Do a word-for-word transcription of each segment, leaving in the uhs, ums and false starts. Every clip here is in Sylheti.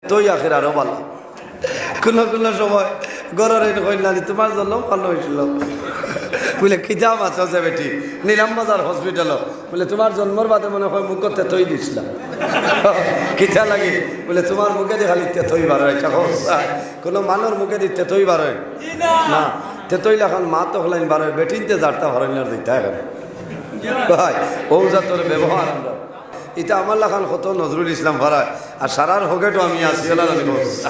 তেতই আখের আরো ভালা। কুনু কুনু সময় ঘরর এইন কইন না যে, "তুমার জনম ভালা অইছিল।" বুলে, "কিতা মাতো যে বেটি, নিলাম বাজার হসপিটালো।" বুলে, "তুমার জন্মর বাদে মনে কয় মুখো তেতই দিছলা।" "কিতা লাগি?" বুলে, "তুমার মুখেদি খালি তেতই বার অয়।" আচ্ছা, কুনু মানষর মুখেদি তেতই বার অয় না। তেতই লাখান মাত অকলাইন বার অয়, বেটিন্তে যারতা হরইনার দিতা এখন। ভাই, অউ জাতর ব্যবহার আমরা। ইটা আমার লাখান কত নজরুল ইসলাম ফারায়, আর সারার হকেটও আমি আছি, ওলা জানি বস।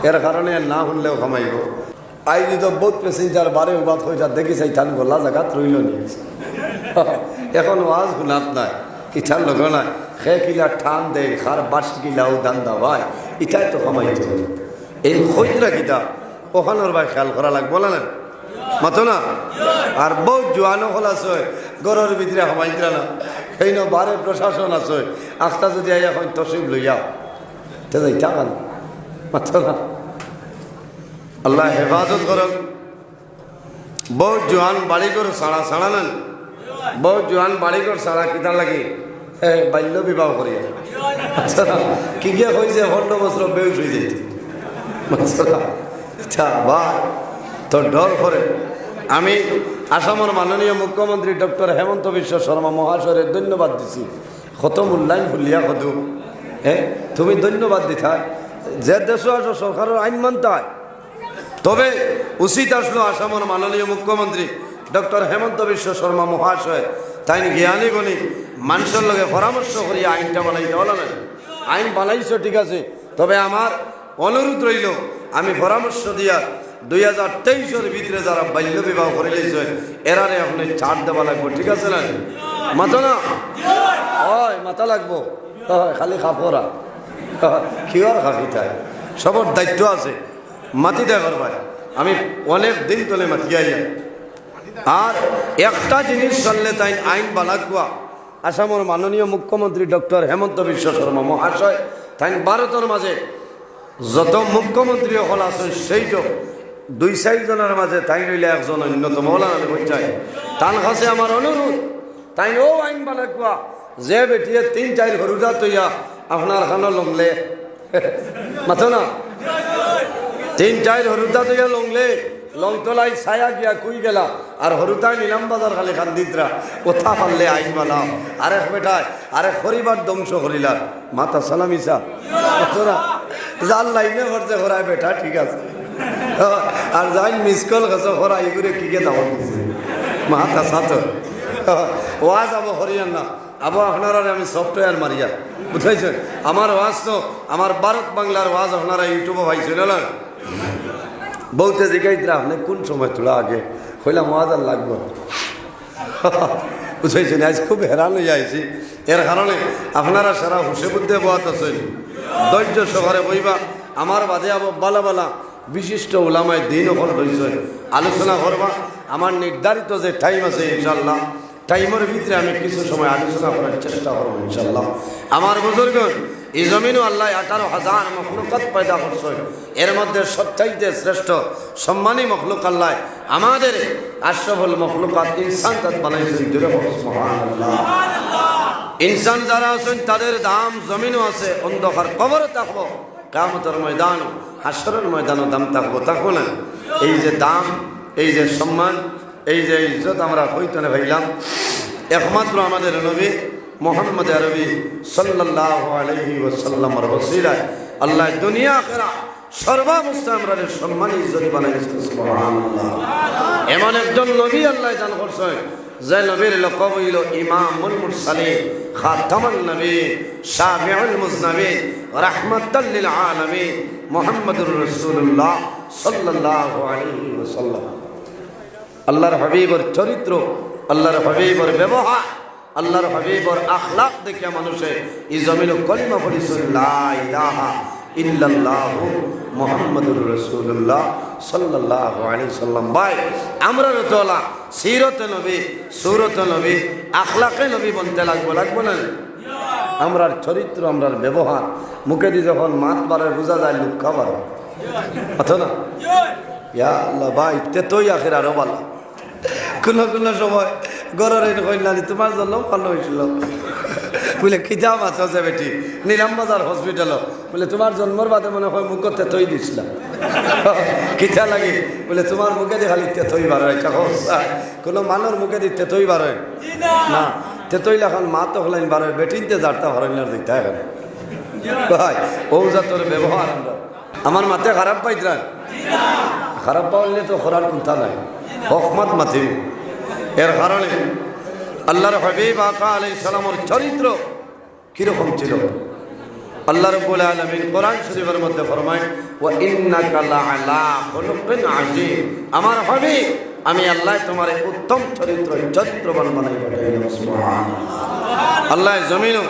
এর কারণে এর না হুনলেও কামাইবো। আইজ তো বউত passenger বারে উবাত কইরা দেখি চাই তান গলা জাগাত রইল নি। এখন ওয়াজ হুনাত নাই, ইটার লগে নাই, খে কিলা টান দেয়, খার বাস কিলা ও ধান্দা ভাই, ইটায় তো কামাইতে অইবো। এই খইতরা কিতা, অখানর বায় খেয়াল করা লাগবো না, না? মাতো না? আর বউত জোয়ান অকল আছে, ঘরর ভিতরে হামাইতরা না। এইন বারে প্রশাসন আছে, আখতা যদি আইয়া কইন তশরিফ লইয়া, তে যাইতা কেনে? মাতো না? আল্লায় হেফাজত করউক। বউত জোয়ান বাড়িঘর ছাড়া ছাড়া না, বউত জোয়ান বাড়িঘর ছাড়া কিতার লাগি? এ, বাল্য বিবাহ করিয়া। আচ্ছা, কি গিয়া কইছে, পনরো বছর বেহুশ অই যাইত। আচ্ছা, আচ্ছা, ভাই, তো ডর করে। আমি আসামর মাননীয় মুখ্যমন্ত্রী ডক্টর হেমন্ত বিশ্ব শর্মা মহাশয়রে ধন্যবাদ দিছি। কত মূল্যায়ন ফুলিয়া কত, হ্যাঁ, তুমি ধন্যবাদ দিতায়। যে দেশো আছো, সরকারর আইন মানতায়। তবে উচিত আসলো আসামর মাননীয় মুখ্যমন্ত্রী ডক্টর হেমন্ত বিশ্ব শর্মা মহাশয়, তাইন জ্ঞানী গুণী, মানষর লগে পরামর্শ করিয়া আইনটা বানাইতা, অলা না? আইন বানাইছো, ঠিক আছে, তবে আমার অনুরোধ রইল, আমি পরামর্শ দিয়া দুই হাজার তেইশর ভিতরে যারা বাল্য বিবাহ করিলাইছে, এরারে অখনে ছাড় দেওয়া লাগবো, ঠিক আছে না? মাতো না? অয়, মাতা লাগবো। অয়, খালি কাপড়া। কিওর কাপিতায়? সবর দায়িত্ব আছে। মাতিতায় পারবায়। আমি অনেক দিন তলে মাতিয়া আইয়ার। আর একটা জিনিস চললে তাইন আইন বানাকুয়া, আসামর মাননীয় মুখ্যমন্ত্রী ডক্টর হেমন্ত বিশ্ব শর্মা মহাশয়, তাইন ভারতর মাঝে যত মুখ্যমন্ত্রী অকল আছইন, সেইট দুই চাইর জনর মাঝে তাইন অইলা একজন অন্যতম। অলা না, আমি কইতাম, তান কাছে আমার অনুরোধ, তাইন অউ আইন বানাকুয়া, যে বেটিয়ে তিন চাইর হুরুতা থইয়া আপনার খানো লংলে, মাতো না? তিন চাইর হুরুতা থইয়া লংলে, লংতলায় ছায়া গিয়া কুই গেলা, আর হুরুতায় নিলাম বাজার খালি কান্দিতরা, অতা পারলে আইন বানাও। আরেক বেটায়, আরেক পরিবার ধ্বংস করিলা, মাত আছালা মিছা? মাতো না? যার লাইনে পড়ছে করায় বেটা, ঠিক আছে। আর যাইন miss call গেছে করায়, ইগুরে কিগে দাওয়াত দিছে? মাত আছা তো। ওয়াজ আবো হরিয়ান না। আবো আপনারারে আমি software মারিয়া, বুঝাইছেন? আমার ওয়াজ তো আমার ভারত বাংলার ওয়াজ আপনারা YouTube-ও পাইছেন না? বউতে জিগাইতরা, "আপনে কুন সময় থুড়া আগে?" কইলাম, "ওয়াজ আর লাগবো না।" বুঝাইছেন? আইজ খুব হেরান অইয়া আইছি। এর কারণে আপনারা সারা হুশে বুদ্ধে বওয়াত আছইন, ধৈর্য সহকারে বইবা। আমার বাদে আবো বালা বালা বিশিষ্ট উলামায়ে দ্বীন অকল রইছে, আলোচনা করবা। আমার নির্ধারিত যে time আছে, ইনশাআল্লাহ, time-র ভিতরে আমি কিছু সময় আলোচনা করার চেষ্টা করবো, ইনশাআল্লাহ। আমার বুজুর্গ, এই জমিনো আল্লায় আঠারো হাজার মখলুকাত পয়দা করছে, এর মধ্যে সবচাইতে শ্রেষ্ঠ সম্মানী মখলুক আল্লায় আমাদের আশরাফুল মখলুকাত ইনসান জাত বানাইছেন। জোরে বলো সুবহানাল্লাহ। ইনসান যারা আছেন, তাদের দাম জমিনো আছে, অন্ধকার কবরো থাকবো, কিয়ামতর ময়দান, হাশরর ময়দানো দাম থাকবো, থাকবো না? এই যে দাম, এই যে সম্মান, এই যে ইজ্জত আমরা কই তনে পাইলাম, একমাত্র আমাদের নবী মুহাম্মদ আরবি সাল্লাল্লাহু আলাইহি ওয়াসাল্লামর ওসিলায় আল্লায় দুনিয়া আখেরাত সর্বাবস্থায় আমরারে সম্মানী ইজ্জতি বানাইছইন। সুবহানাল্লাহ। এমন একজন নবী আল্লায় দান করছইন, যে নবীর লকব অইলো ইমামুল মুরসালিন, খাতামান নবীন, শাফিউল মুজনিবিন, রাহমাতাল লিল আলামিন, মুহাম্মাদুর রাসূলুল্লাহ সাল্লাল্লাহু আলাইহি ওয়াসাল্লাম। আল্লাহর হাবিবর চরিত্র, আল্লাহর হাবিবর ব্যবহার, আল্লাহর হাবিবর আখলাক দেখিয়া মানুষে এই জমিনো কলিমা পড়িছইন, লা ইলাহা ইল্লাল্লাহু মুহাম্মাদুর রাসূলুল্লাহ সাল্লাল্লাহু আলাইহি সাল্লাম। ভাই, আমরারও তো অলা সিরতে নবী, সুরতে নবী, আখলাকে নবী বনতে লাগবো, লাগবো না? আমরার চরিত্র, আমরার ব্যবহার, মুখেদি যখন মাত বারয় বুঝা যায় লুক্কা বারয়। মাতো না? ইয়া আল্লাহ, ভাই, তেতই আখের আরো ভালা। কুনু কুনু সময় ঘরর এইন কইন না যে, "তুমার জনম ভালা অইছিল।" বুলে, "কিতা মাতো যে বেটি, নিলাম বাজার হসপিটালো?" বুলে, "তুমার জন্মর বাদে মনে অয় মুখো তেতই দিছলা।" "কিতা লাগি?" বুলে, "তুমার মুখেদি খালি তেতই বারয়।" ইটা কও চাই, কুনু মানষর মুখেদি তেতই বারয়? না। তেতই লাখান মাত অকলাইন বারয়, বেটিন্তে যারতা হরইনার দিতা অখন। ভাই, অউ জাতর ব্যবহার আমরার। আমার মাতে খারাপ পাইতরা? খারাপ পাইলে তো করার কুন্তা নাই, হক মাত মাতিমু। এর কারণে আল্লার হাবিব আকা আলাইহিস সালামর চরিত্র কিরকম ছিল? আল্লা রাব্বুল আলামিন কোরআন শরীফর মধ্যে ফরমাইন, "ওয়া ইন্নাকা লাআলা খুলুকিন আযীম।" আমার হাবিব, আমি আল্লায় তুমারে উত্তম চরিত্র, চরিত্রবান বানাই পাঠাইলাম। সুবহানাল্লাহ। আল্লায় জমিনো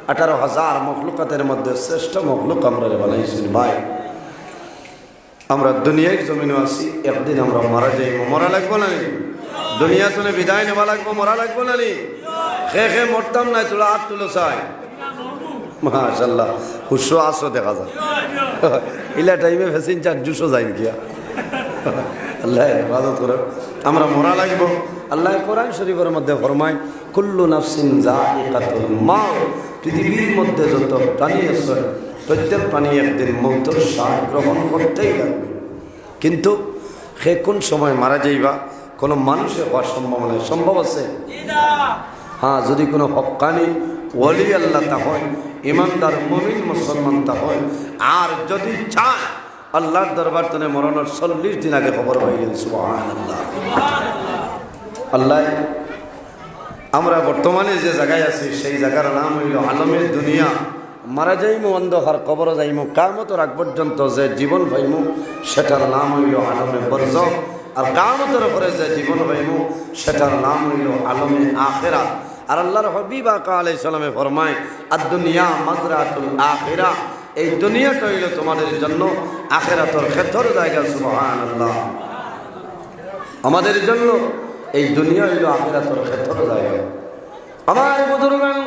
আঠারো হাজার মখলুকাতের মধ্যে শ্রেষ্ঠ মখলুক আমরারে বানাইছইন ভাই। আমরা দুনিয়ার জমিনো আছি, একদিন আমরা মারা যাইমু, মরা লাগবো না নি? দুনিয়া তনে বিদায় নেওয়া লাগবো, মরা লাগবো না নি? কে কে মরতাম নায়, থুড়া আত তুলো চাই। মাশাআল্লাহ, হুশো আছো দেখা যায়। ইলা টাইমে passenger জুশো যাইন গিয়া। আল্লায় হেফাজত করো। আমরা মরা লাগবো। আল্লায় কোরআন শরীফর মধ্যে ফরমাইন, "কুল্লু নাফসিন যায়িকাতুল মাউত।" পৃথিবীর মধ্যে যত প্রাণী আছে, প্রত্যেক প্রাণী একদিন মৌতর স্বাদ গ্রহণ করতেই লাগবে। কিন্তু কে কুন সময় মারা যাইবা, কুনু মানষে কওয়া সম্ভব নায়। সম্ভব আছে? হ্যাঁ, যুদি কুনু হক্কানি ওলি আল্লাহ তা অয়, ইমানদার মুমিন মুসলমান তা অয়, আর যুদি চায়, আল্লার দরবার তনে মরণর চল্লিশ দিন আগে খবর পাইলেন। সুবহানাল্লাহ। আল্লায়, আমরা বর্তমানে যে জাগায় আছি, সেই জাগার নাম অইলো আলমে দুনিয়া। মারা যাইমু অন্ধকার কবরো যাইমু, কিয়ামতর আগ পর্যন্ত যে জীবন পাইমু, সেটার নাম অইলো আলমে বরজখ। আর কিয়ামতর পরে যে জীবন পাইমু, সেটার নাম অইলো আলমে আখেরাত। আর আল্লার হাবিব আকা আলাইহিস সালামে ফরমায়, "আদ দুনিয়া মাজরাতুল আখিরা।" এই দুনিয়াটা অইলো তোমাদের জন্য আখেরাতর খেতর জাগা। সুবহানাল্লাহ। আমাদের জন্য এই দুনিয়া অইলো আখেরাতর খেতর জাগা। আমার বুজুর্গান,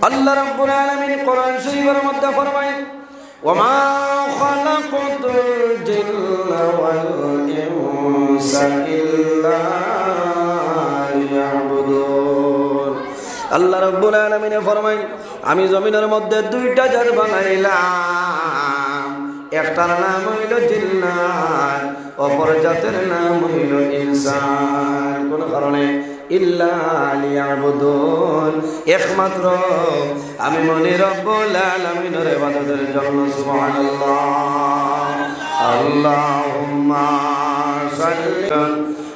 আল্লাহ রাব্বুল আলামিন কোরআন শরীফর মধ্যে ফরমাইন, "ওয়া মা খালাকতুল জিন্না ওয়াল ইনসা ইল্লা লিয়াবুদুন।" আল্লাহ রাব্বুল আলামিনে ফরমাইন, "আমি জমিনর মধ্যে দুইটা জাত বানাইলাম, একটার নাম অইলো জিন্নাত, অপর জাতের নাম অইলো ইনসান।" কোন কারণে? ইল্লা লিয়াবুদুন, একমাত্র আমি মনি রব্বুল আলামিনর ইবাদতের জন্য। সুবহানাল্লাহ। আল্লাহুম্মা সাল্লি।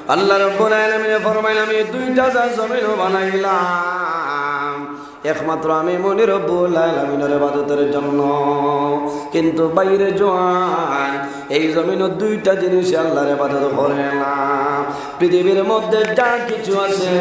আল্লাহ রাব্বুল আলামিনে ফরমাইন, "আমি দুইটা জাত জমিনো বানাইলাম, একমাত্র আমি মনি রব্বুল আলামিনর ইবাদতের জন্য।" কিন্তু বাইরে জোয়ান, এই জমিনো দুইটা জিনিসে আল্লাহর ইবাদত করে না। পৃথিবীর মধ্যে যা কিছু আছে,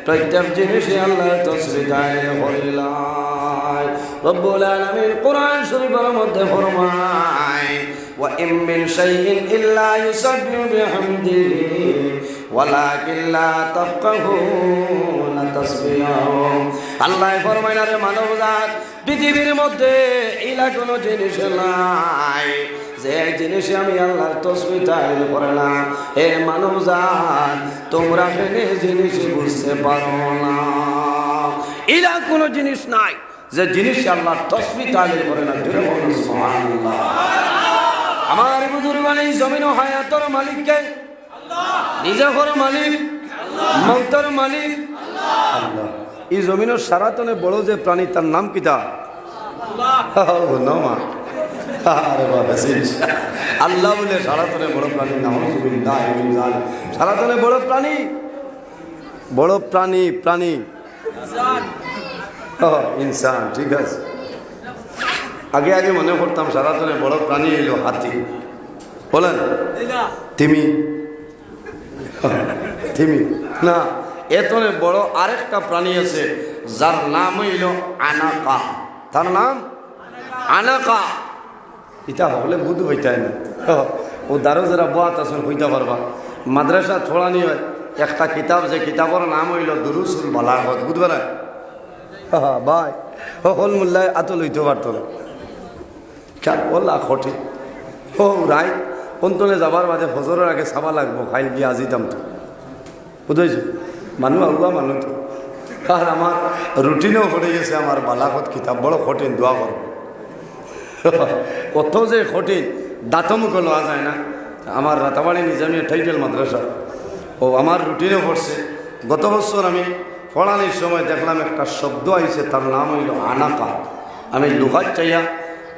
প্রত্যেক জিনিসে আল্লাহর তসবিহ তাহলিল করিলায়। রব্বুল আলামিন কোরআন শরীফর মধ্যে ফরমায়, "ওয়া ইম মিন শাইইন ইল্লা ইউসাব্বিহু বিহামদিহি ওয়ালাকিন লা তাফকাহুনা তাসবিহাহুম।" আল্লায় ফরমাইন, "আরে মানব জাত, পৃথিবীর মধ্যে ইলা কোনো জিনিস নাই, যে জিনিসে আমি আল্লাহর তসবিহ তাহলিল করে না।" এ মানব জাত, তোমরা কেনে জিনিস বুঝতে পারো না? ইলা কোনো জিনিস নাই, যে জিনিসে আল্লাহর তসবিহ তাহলিল করে না। জোরে বলুন, সুবহানাল্লাহ। আমার বুজুর্গান, এই জমিনো হায়াতর মালিক কে? নিজে করো মালিক, মৌতর মালিক আল্লাহ। এই জমিনর সারাতনে বড় যে প্রাণী, তার নাম কিতা? ও, না মা। আরে বাবা, জি। আল্লাহ বলে সারাতনে বড় প্রাণীর নাম হলো জমিন, না, এই জমিন জানে। সারাতনে বড় প্রাণী, বড় প্রাণী, প্রাণী। ও, ইনসান, ঠিক আছে। আগে আগে মনে করতাম সারাতনে বড় প্রাণী অইলো হাতি। বলেন? তিমি। তিমি। না, এতনে বড় আরেকটা প্রাণী আছে, যার নাম অইলো আনাকা। তার নাম আনাকা। ইতা হকলে বুঝ পাইতায় না। ও দারো যারা বওয়াত আছইন কইতা পারবা। মাদ্রাসাত পড়ানি অয় একটা কিতাব, যে কিতাবর নাম অইলো দুরুসুল বালাগত। বুঝবা না? ভাই, হকল মুল্লায় আতো লইতো পারতো না। কেন? ওলা কঠিন। ও রাইত অন্তনে যাবার বাদে ফজরর আগে চাবা লাগবো, কাইল গিয়া আজিতাম তো। বুঝছো? মানুষ আগুয়া মানুষ তো। আর আমার রুটিনও পড়ে গেছে আমার বালাগত কিতাব, বড় কঠিন, দোয়া করো। অত যে কঠিন, দাঁত মুখে লওয়া যায় না। আমার রাতাবাড়ি নিজামিয়া টাইটেল মাদ্রাসা, ও আমার রুটিনে পড়ছে। গত বছর আমি পড়ানির সময় দেখলাম একটা শব্দ আইছে, তার নাম অইল আনাকা। আমি লুগাত চাইয়া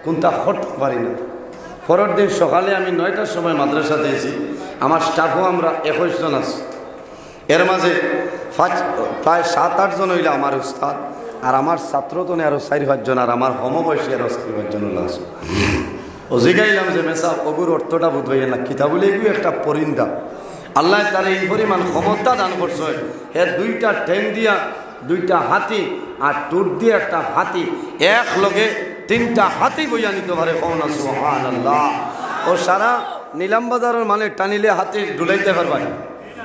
কুনটা করতাম পারি না। পরের দিন সকালে আমি নয়টার সময় মাদ্রাসাত আইছি, আমার স্টাফও আমরা একুশ জন আছি। এর মাঝে পাঁচ, প্রায় সাত আট জন অইলা আমার উস্তাদ, আর আমার ছাত্র তনে আরো চাইর পাঁচ জন, আর আমার সমবয়সী আরো চাইর পাঁচ জন অইলা আছে। ও জিগাইলাম যে, "মেসাব, অগুর অর্থটা বুঝাইয়া না কিতা?" বলে, "এগু একটা পরিন্দা, আল্লায় তারে এই পরিমাণ ক্ষমতা দান করছে, হে দুইটা ঠ্যাং দিয়া দুইটা হাতি আর ঠুট দিয়া একটা হাতি, এক লগে তিনটা হাতি বইয়া নিতে পারে।" কও না সুবহানাল্লাহ। ও সারা নিলাম বাজারের মালে টানিলে হাতি ডুলাইতে পারবায়?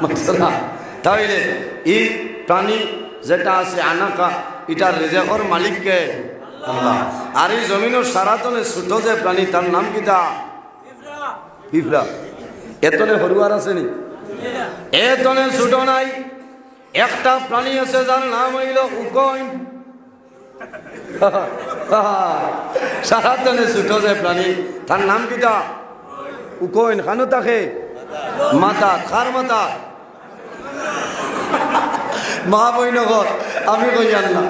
মাতরা। তাইলে এই প্রাণী যেটা আছে আনাকা, ইটার রিজেকর মালিক কে? আল্লাহ। আর এই জমিনর সারাতনে ছোট যে প্রাণী, তার নাম কিতা? পিঁপড়া। এতনে হরুয়ার আছে নি? এতনে ছোট নাই। একটা প্রাণী আছে যার নাম অইল উকইন। সারাতনে ছোট যে প্রাণী, তার নাম কিতা? উকইন। কানো থাকে? মাথাত। কার মাথাত? মা বইন ঘর, আমি কইয়ার না।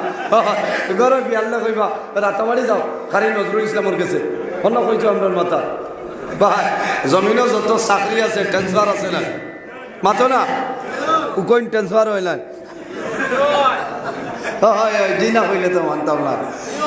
ঘরো গিয়া আল্লায় কইবা, "রাতাবাড়ি যাও, কারি নজরুল ইসলামর গেছে।" অন্য কইছো আমরার মাথাত। ভাই, জমিনো যত চাকরি আছে, ট্রান্সফার আছে না? মাতো না? উকইন ট্রান্সফার অয় না? হয়, হয়, জি না কইলে তো মানতাম না।